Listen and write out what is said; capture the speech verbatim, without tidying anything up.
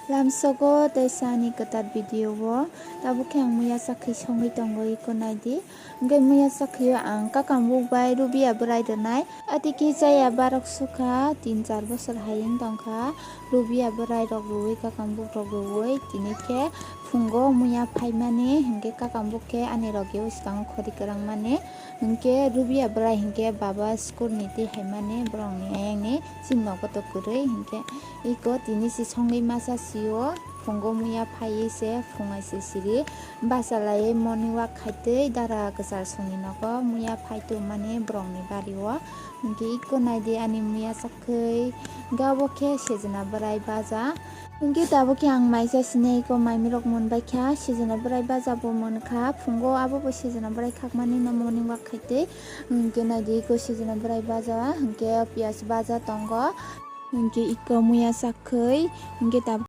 Lamsogo tei sani kwtal video o tabuk khe ang muya chakhwi songwi tongo, iko naidi. Hwnkhe muya chakhwi o ang kakambuk bai rubiya bwrai rwnai. Atiki chaya barok sukha, tin char bosor hai wng tongkha. Rubiya bwrai rok rwui, kakambuk rok rwui, tini khe phungo muya phaimani, hwnkhe kakambuk khe ani rok o swkango khori kwrang mani. Hwnkhe rubiya bwrai hwnkhe baba school ni twi haimani borokni ayangni chini nogo to kwrwi hwnkhe iko tini se songwi masa sio phungo muya phaiwi se phungai se siri bachalaiwi morning walk khaitwi dara kwchar songni nogo muya phaitu mani borokni bario hwnkhe iko naidi ani muya chakhwi gabo khe sejna bwrai baja. Hwnkhe tabuk khe ang maisa sinai iko maimirok monbaikha, sijino bwrai baja bo monkha, phungo abo bo sijino bwrai khakmani no morning walk khaitwi. Hwnkhe naidi iko sijino bwrai baja, hwnkhe piyaj baja tongo. Hwnkhe iko muya chakhwi, hwnkhe tabuk